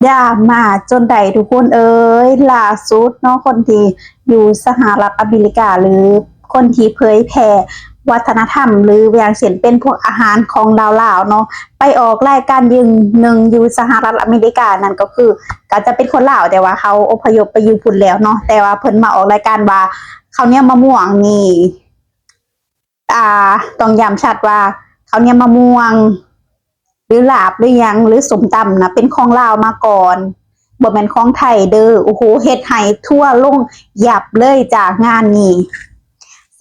ຢ່າມາຈົນໄດ້ທຸກຄົນເອີຍ, ລ່າສຸດເນາະ ຄົນທີ່ຢູ່ສະຫະລັດອາເມລິກາ ຫຼື ຄົນທີ່ເຜີຍແຜ່ວັດທະນະທຳ ຫຼື ຢ່າງເຊັ່ນເປັນພວກອາຫານຂອງລາວໆເນາະ ໄປອອກລາຍການຢ່າງໜຶ່ງຢູ່ສະຫະລັດອາເມລິກາ ນັ້ນກໍຄື ກໍຈະເປັນຄົນລາວ ແຕ່ວ່າເຂົາອົບພະຍົບໄປຢູ່ພຸ້ນແລ້ວເນາະ, ແຕ່ວ່າເພິ່ນມາອອກລາຍການວ່າເຂົ້າໜຽວມະມ່ວງນີ້ ອ່າ ຕ້ອງຢ້ຳຊັດວ່າເຂົ້າໜຽວມະມ່ວງ ຫຼື ລາບ ຫຼື ຫຍັງ ຫຼື ສົ້ມຕຳນະ ເປັນຂອງລາວມາກ່ອນ ບໍ່ແມ່ນຂອງໄທເດີ້. ໂອ້ໂຫ ເຮັດໃຫ້ທົວລົງຍັບເລີຍຈ້າງານນີ້.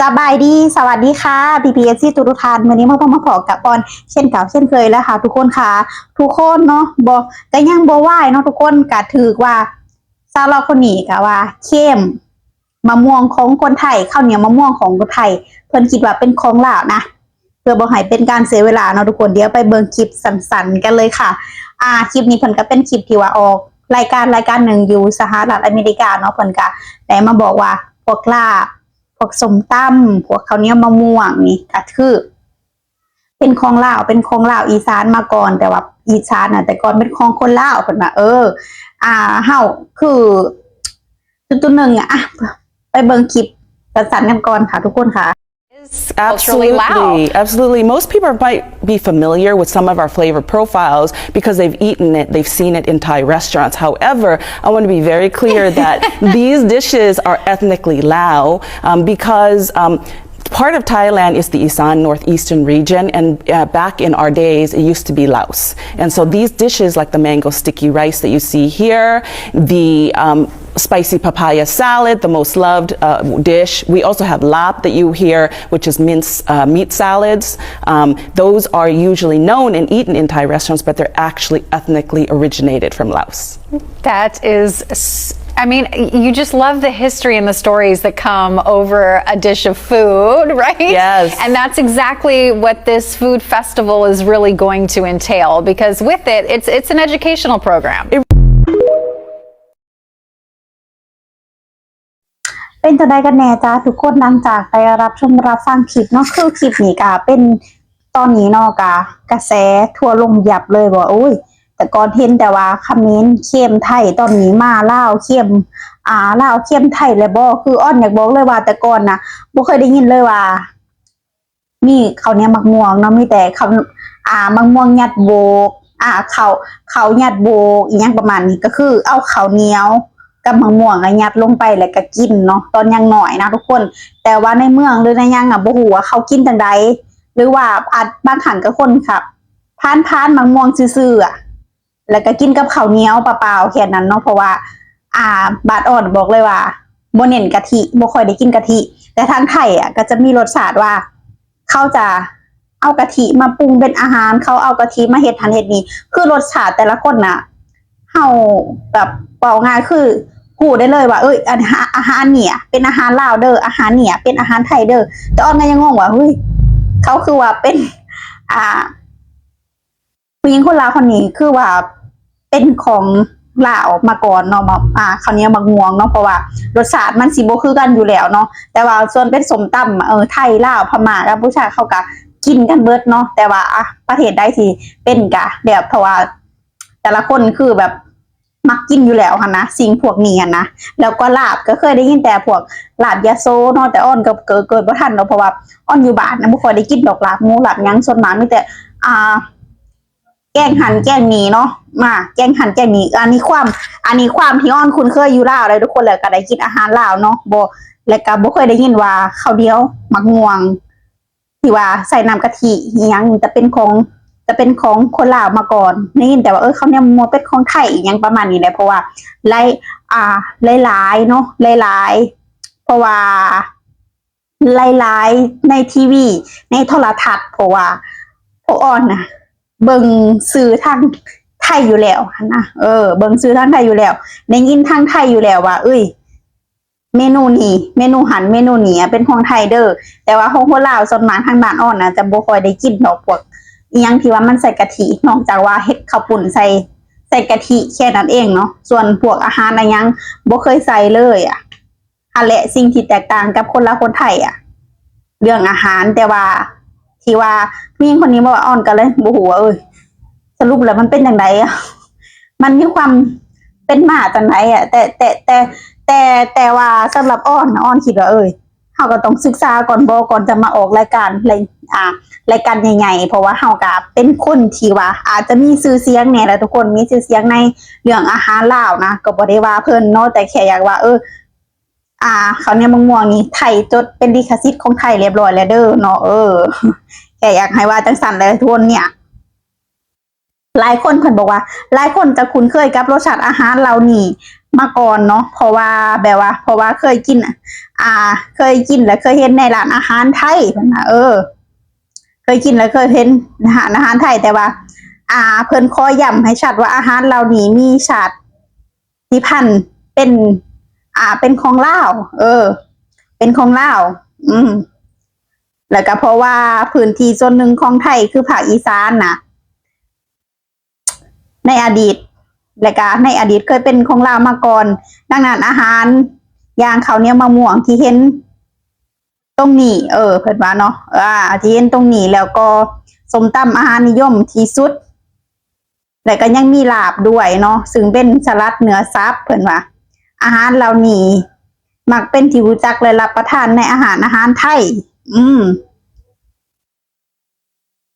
ສະບາຍດີ ສະຫວັດດີຄ່ະ ພີ່ໆ ເອັຟຊີ ທຸກໆທ່ານ, ມື້ນີ້ມາພົບມາພໍ້ກັບອອນເຊັ່ນເກົ່າເຊັ່ນເຄີຍແລ້ວຄ່ະທຸກຄົນຄ່ະ. ທຸກຄົນເນາະ ບໍ່ ກໍຍັງບໍ່ວາຍເນາະທຸກຄົນ, ກໍຖືກວ່າສາວລາວຄົນນີ້ກໍວ່າເຄມ ມະມ່ວງຂອງຄົນໄທ, ເຂົ້າໜຽວມະມ່ວງຂອງຄົນໄທ, ເພິ່ນຄິດວ່າເປັນຂອງລາວນະ. ເພື່ອບໍ່ໃຫ້ເປັນການເສຍເວລາເນາະທຸກຄົນ, ດຽວໄປເບິ່ງຄລິບສັ້ນໆກັນເລີຍຄ່ະ. ອ່າ ຄລິບນີ້ເພິ່ນກໍເປັນຄລິບທີ່ວ່າອອກລາຍການລາຍການໜຶ່ງຢູ່ສະຫະລັດອາເມລິກາເນາະ, ເພິ່ນກໍໄດ້ມາບອກວ່າພວກລາບ, ພວກສົ້ມຕຳ, ພວກເຂົ້າໜຽວມະມ່ວງນີ້ກໍຄື ເປັນຂອງລາວ, ເປັນຂອງລາວອີສານມາກ່ອນ, ແຕ່ວ່າອີສານນະ ແຕ່ກ່ອນເປັນຂອງຄົນລາວ ເພິ່ນວ່າ. ເອີ ອ່າ ເຮົາຄືຈຸດໆໜຶ່ງ ອ່ະ ໄປເບິ່ງຄລິບສັ້ນໆກັນກ່ອນຄ່ະທຸກຄົນຄ່ະ. It's culturally Lao. Absolutely, absolutely. Most people might be familiar with some of our flavor profiles because they've eaten it, they've seen it in Thai restaurants. However, I want to be very clear that these dishes are ethnically Lao, um, because, um, part of Thailand is the Isan northeastern region, and, uh, back in our days, it used to be Laos. And so these dishes, like the mango sticky rice that you see here, the, um, spicy papaya salad, the most loved, uh, dish. We also have lap that you hear, which is minced, uh, meat salads. Um, those are usually known and eaten in Thai restaurants, but they're actually ethnically originated from Laos. That is s- I mean, you just love the history and the stories that come over a dish of food, right? Yes. And that's exactly what this food festival is really going to entail, because with it, it's, it's an educational program. It ເປັນຈັ່ງໃດກັນແດ່ຈ້າທຸກຄົນ ຫຼັງຈາກໄດ້ຮັບຊົມຮັບຟັງຄລິບເນາະ, ຄືຄລິບນີ້ກະເປັນ ຕອນນີ້ເນາະ ກະກະແສທົວລົງຍັບເລີຍວ່າ ໂອ້ຍ ແຕ່ກ່ອນເຫັນແຕ່ວ່າຂະເໝນເຄມໄທ, ຕອນນີ້ມາລາວເຄມ ອ່າ ລາວເຄມໄທແລ້ວບໍ? ຄືອອນຢາກບອກເລີຍວ່າແຕ່ກ່ອນນະ ບໍ່ເຄີຍໄດ້ຍິນເລີຍວ່າ ມີເຂົ້າໜຽວໝາກມ່ວງເນາະ, ມີແຕ່ເຂົ້າ ອ່າ ໝາກມ່ວງຍັດໂບກ ອ່າ ເຂົ້າ ເຂົ້າຍັດໂບກ ອີ່ຫຍັງປະມານນີ້, ກໍຄືເອົາເຂົ້າໜຽວກັບໝາກມ່ວງ ແລ້ວຍັດລົງໄປ ແລ້ວກໍກິນເນາະ ຕອນຍັງນ້ອຍນະທຸກຄົນ. ແຕ່ວ່າໃນເມືອງ ຫຼື ໃນຫຍັງນະ ບໍ່ຮູ້ວ່າເຂົາກິນຈັ່ງໃດ ຫຼືວ່າອາດບາງຄັ້ງກໍຄົນຂະ ພານໆ ໝາກມ່ວງຊື່ໆ ອະ ແລ້ວກໍກິນກັບເຂົ້າໜຽວເປົ່າໆ ແຄ່ນັ້ນເນາະ. ເພາະວ່າ ອ່າ ບ້ານອອນບອກເລີຍວ່າບໍ່ເນັ້ນກະທິ ບໍ່ຄ່ອຍໄດ້ກິນກະທິ. ແຕ່ທາງໄທອະ ກໍຈະມີລົດຊາດວ່າ ເຂົາຈະເອົາກະທິມາປຸງເປັນອາຫານ, ເຂົາເອົາກະທິມາເຮັດຫັ້ນເຮັດນີ້. ຄືລົດຊາດແຕ່ລະຄົນນະ ເຮົາແບບເວົ້າງ່າຍຄືຮູ້ໄດ້ເລີຍວ່າ ເອີຍ ອັນ ອາຫານນີ້ເປັນອາຫານລາວເດີ້ ອາຫານນີ້ເປັນອາຫານໄທເດີ້. ແຕ່ອອນກໍຍັງງົງວ່າ ເຮີ້ຍ ເຂົາຄືວ່າເປັນ ອ່າ ຜູ້ຍິງຄົນລາວຄົນນີ້ຄືວ່າເປັນຂອງລາວມາກ່ອນເນາະ ແບບ ອ່າ ເຂົ້າໜຽວໝາກມ່ວງເນາະ ເພາະວ່າລົດຊາດມັນຊິບໍ່ຄືກັນຢູ່ແລ້ວເນາະ. ແຕ່ວ່າສ່ວນເປັນສົ້ມຕຳ ເອີ ໄທ ລາວ ພະມ້າ ກຳປູຊາ ເຂົາກະກິນກັນເບິດເນາະ. ແຕ່ວ່າ ອ່ະ ປະເທດໃດທີ່ເປັນກະແບບ ເພາະວ່າແຕ່ລະຄົນຄືແບບ ມັກກິນຢູ່ແລ້ວຫັ້ນນະ ສິ່ງພວກນີ້ຫັ້ນນະ. ແລ້ວກໍລາບ ກໍເຄີຍໄດ້ຍິນແຕ່ພວກລາບຍະໂສເນາະ, ແຕ່ອອນກໍເກີດ ເກີດບໍ່ທັນດອກ ເພາະວ່າອອນຢູ່ບ້ານນະ ບໍ່ຄ່ອຍໄດ້ກິນດອກລາບໝູລາບຫຍັງ, ສ່ວນມາກມີແຕ່ ອ່າ ແກງຫັ້ນແກງນີ້ເນາະ ມາແກງຫັ້ນແກງນີ້. ອັນນີ້ຄວາມ ອັນນີ້ຄວາມທີ່ອອນຄຸ້ນເຄີຍຢູ່ລາວໄດ໋ທຸກຄົນ, ແລ້ວກໍໄດ້ກິນອາຫານລາວເນາະ ບໍ່ ແລ້ວກໍບໍ່ເຄີຍໄດ້ຍິນວ່າເຂົ້າໜຽວໝາກມ່ວງ ທີ່ວ່າໃສ່ນ້ຳກະທິອີ່ຫຍັງ ຈະເປັນຂອງ ຈະເປັນຂອງຄົນລາວມາກ່ອນ. ໄດ້ຍິນແຕ່ວ່າ ເອີ ເຂົ້າໜຽວມາມ່ວງເປັນຂອງໄທ ອີ່ຫຍັງປະມານນີ້ແຫຼະ. ເພາະວ່າຫຼາຍ ອ່າ ຫຼາຍໆເນາະ ຫຼາຍໆ ເພາະວ່າຫຼາຍໆໃນທີວີ ໃນໂທລະທັດ ເພາະວ່າພວກອອນນະເບິ່ງສື່ທາງໄທຢູ່ແລ້ວຫັ້ນນະ ເອີ ເບິ່ງສື່ທາງໄທຢູ່ແລ້ວ ໄດ້ຍິນທາງໄທຢູ່ແລ້ວວ່າ ເອີຍ ເມນູນີ້ ເມນູຫັ້ນ ເມນູນີ້ເປັນຂອງໄທເດີ້. ແຕ່ວ່າຂອງຄົນລາວສ່ວນມາກທາງບ້ານອອນນະ ຈະບໍ່ຄ່ອຍໄດ້ກິນດອກພວກອີ່ຫຍັງທີ່ວ່າມັນໃສ່ກະທິ ນອກຈາກວ່າເຮັດເຂົ້າປຸ້ນໃສ່ ໃສ່ກະທິແຄ່ນັ້ນເອງເນາະ. ສ່ວນພວກອາຫານອີ່ຫຍັງບໍ່ເຄີຍໃສ່ເລີຍອະ. ຫັ້ນແຫຼະສິ່ງທີ່ແຕກຕ່າງກັບຄົນລາວຄົນໄທອະ ເລື່ອງອາຫານ. ແຕ່ວ່າທີ່ວ່າຜູ້ຍິງຄົນນີ້ມາວ່າ ອອນກໍເລີຍບໍ່ຮູ້ວ່າ ເອີຍ ສະຫຼຸບແລ້ວມັນເປັນຈັ່ງໃດອະ? ມັນມີຄວາມເປັນມາຈັ່ງໃດອະ ແຕ່ ແຕ່ ແຕ່ ແຕ່ ແຕ່ວ່າສຳລັບອອນ ອອນຄິດວ່າ ເອີຍ ເຮົາກໍຕ້ອງສຶກສາກ່ອນບໍ ກ່ອນຈະມາອອກລາຍການ ລາຍ ອ່າ ລາຍການໃຫຍ່ໆ ເພາະວ່າເຮົາກໍເປັນຄົນທີ່ວ່າອາດຈະມີຊື່ສຽງແດ່ລະທຸກຄົນ ມີຊື່ສຽງໃນເລື່ອງອາຫານລາວນະ ກໍບໍ່ໄດ້ວ່າເພິ່ນເນາະ ແຕ່ແຄ່ຢາກວ່າ ເອີ ອ່າ ເຂົ້າໜຽວໝາກມ່ວງນີ້ໄທຈົດເປັນລິຂະສິດຂອງໄທລຽບຮ້ອຍແລ້ວເດີເນາະ ເອີ ແຄ່ຢາກໃຫ້ວ່າຈັ່ງຊັ້ນແຫຼະທຸກຄົນເນຍ. ຫຼາຍຄົນເພິ່ນບອກວ່າ ຫຼາຍຄົນຈະຄຸ້ນເຄີຍກັບລົດຊາດອາຫານເຫຼົ່ານີ້ມາກ່ອນເນາະ ເພາະວ່າແບບວ່າ ເພາະວ່າເຄີຍກິນ ອ່າ ເຄີຍກິນ ແລະ ເຄີຍເຫັນໃນຮ້ານອາຫານໄທ ເພິ່ນວ່າ ເອີ ເຄີຍກິນ ແລະ ເຄີຍເຫັນຮ້ານອາຫານໄທ ແຕ່ວ່າ ອ່າ ເພິ່ນຂໍຢ້ຳໃຫ້ຊັດວ່າອາຫານເຫຼົ່ານີ້ມີຊາດ ຕິພັນເປັນ ອ່າ ເປັນຂອງລາວ ເອີ ເປັນຂອງລາວ ອືມ ແລ້ວກໍເພາະວ່າພື້ນທີ່ສ່ວນໜຶ່ງຂອງໄທ ຄືພາກອີສານນະ ໃນອະດີດ ແລ້ວກໍໃນອະດີດເຄີຍເປັນຂອງລາວມາກ່ອນ ດັ່ງນັ້ນອາຫານຢ່າງເຂົ້າໜຽວໝາກມ່ວງທີ່ເຫັນ ຕົງນີ້ ເອີ ເພິ່ນວ່າເນາະ ອ່າ ທີ່ເຫັນຕົງນີ້ ແລ້ວກໍສົ້ມຕຳອາຫານນິຍົມທີ່ສຸດ ແລະ ກໍຍັງມີລາບດ້ວຍເນາະ ຊຶ່ງເປັນສະຫຼັດເນື້ອສັບ ເພິ່ນວ່າ ອາຫານເຫຼົ່ານີ້ມັກເປັນທີ່ຮູ້ຈັກ ແລະ ຮັບປະທານໃນອາຫານ ອາຫານໄທ ອືມ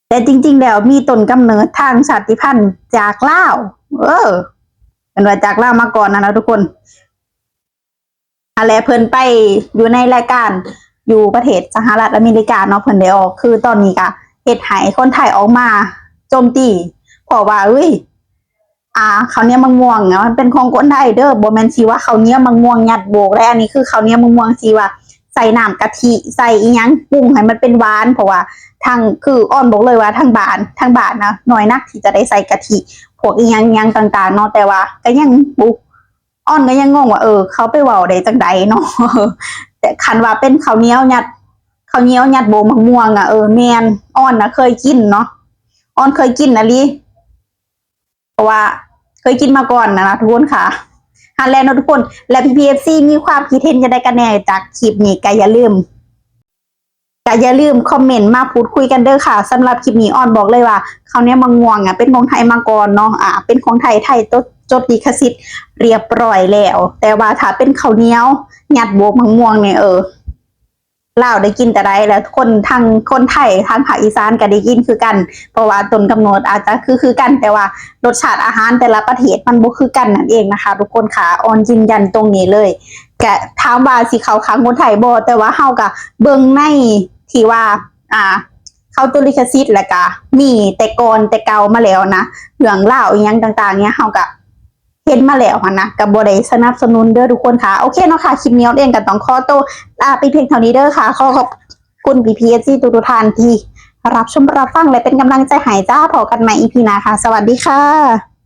ແຕ່ຈິງໆແລ້ວມີຕົ້ນກຳເນີດທາງຊາດຕິພັນຈາກລາວ ເອີ ເພິ່ນວ່າຈາກລາວມາກ່ອນຫັ້ນລະທຸກຄົນ. ຫັ້ນແຫຼະ ເພິ່ນໄປຢູ່ໃນລາຍການຢູ່ປະເທດສະຫະລັດອາເມລິກາເນາະ ເພິ່ນໄດ້ອອກ ຄືຕອນນີ້ກະເຮັດໃຫ້ຄົນໄທອອກມາໂຈມຕີ ເພາະວ່າ ເອີຍ ອ່າ ເຂົ້າໜຽວໝາກມ່ວງນະ ມັນເປັນຂອງຄົນໄທເດີ ບໍ່ແມ່ນຊິວ່າເຂົ້າໜຽວໝາກມ່ວງຍັດໂບກໄດ໋ ອັນນີ້ຄືເຂົ້າໜຽວໝາກມ່ວງທີ່ວ່າໃສ່ນ້ຳກະທິ ໃສ່ອີ່ຫຍັງປຸງໃຫ້ມັນເປັນຫວານ ເພາະວ່າທາງ ຄືອອນບອກເລີຍວ່າທາງບ້ານ ທາງບ້ານນະ ໜ້ອຍນັກທີ່ຈະໄດ້ໃສ່ກະທິ ພວກອີ່ຫຍັງ ອີ່ຫຍັງຕ່າງໆເນາະ ແຕ່ວ່າກໍຍັງ ອອນກໍຍັງງົງວ່າ ເອີ ເຂົາໄປເວົ້າໄດ້ຈັ່ງໃດເນາະ ແຕ່ຄັນວ່າເປັນເຂົ້າໜຽວຍັດ ເຂົ້າໜຽວຍັດໂບກໝາກມ່ວງອະ ເອີ ແມ່ນ ອອນນະເຄີຍກິນເນາະ ອອນເຄີຍກິນອີ່ຫຼີ ເພາະວ່າເຄີຍກິນມາກ່ອນນະ ນະ ທຸກຄົນຄ່ະ. ຫັ້ນແຫຼະເນາະທຸກຄົນ ແລະ ພີ່ໆ ເອັຟຊີ ມີຄວາມຄິດເຫັນຈັ່ງໃດກັນແດ່ຈາກຄລິບນີ້ ກໍຢ່າລືມ ກໍຢ່າລືມຄອມເມັນມາພູດຄຸຍກັນເດີຄ່ະ. ສຳລັບຄລິບນີ້ ອອນບອກເລີຍວ່າເຂົ້າໜຽວໝາກມ່ວງອະ ເປັນຂອງໄທມາກ່ອນເນາະ ອາ ເປັນຂອງໄທ ໄທຈົດ ຈົດລິຂະສິດລຽບຮ້ອຍແລ້ວ ແຕ່ວ່າຖ້າເປັນເຂົ້າໜຽວຍັດໂບກໝາກມ່ວງນີ້ ເອີ ລາວໄດ້ກິນແຕ່ໃດແລ້ວ ຄົນທາງ ຄົນໄທທາງພາກອີສານກໍໄດ້ກິນຄືກັນ ເພາະວ່າຕົ້ນກຳເນີດອາດຈະຄື ຄືກັນ ແຕ່ວ່າລົດຊາດອາຫານແຕ່ລະປະເທດມັນບໍ່ຄືກັນນັ້ນເອງນະຄະທຸກຄົນຄ່ະ. ອອນຢືນຢັນຕົງນີ້ເລີຍ ກະຖາມວ່າຊິເຂົ້າຂ້າງຄົນໄທບໍ່ ແຕ່ວ່າເຮົາກະເບິ່ງໃນທີ່ວ່າ ອ່າ ເຂົາຕົວລິຂະສິດ ແລ້ວກະມີແຕ່ກ່ອນແຕ່ເກົ່າມາແລ້ວນະ ເລື່ອງລາວອີ່ຫຍັງຕ່າງໆເນີ້ຍ ເຮົາກະເຫັນມາແລ້ວຫັ້ນນະ ກະບໍ່ໄດ້ສະໜັບສະໜູນເດີທຸກຄົນຄ່ະ. ໂອເຄເນາະຄ່ະ ຄລິບນີ້ອອນເອງກະຕ້ອງຂໍໂຕລາໄປພຽງເທົ່ານີ້ເດີຄ່ະ. ຂໍຂອບຄຸນ ພີ່ໆ ເອັຟຊີ ທຸກໆທ່ານທີ່ຮັບຊົມຮັບຟັງ ແລະ ເປັນກຳລັງໃຈໃຫ້ຈ້າ. ພໍ້ກັນໃໝ່ ອີພີ ໜ້າຄ່ະ. ສະຫວັດດີຄ່ະ.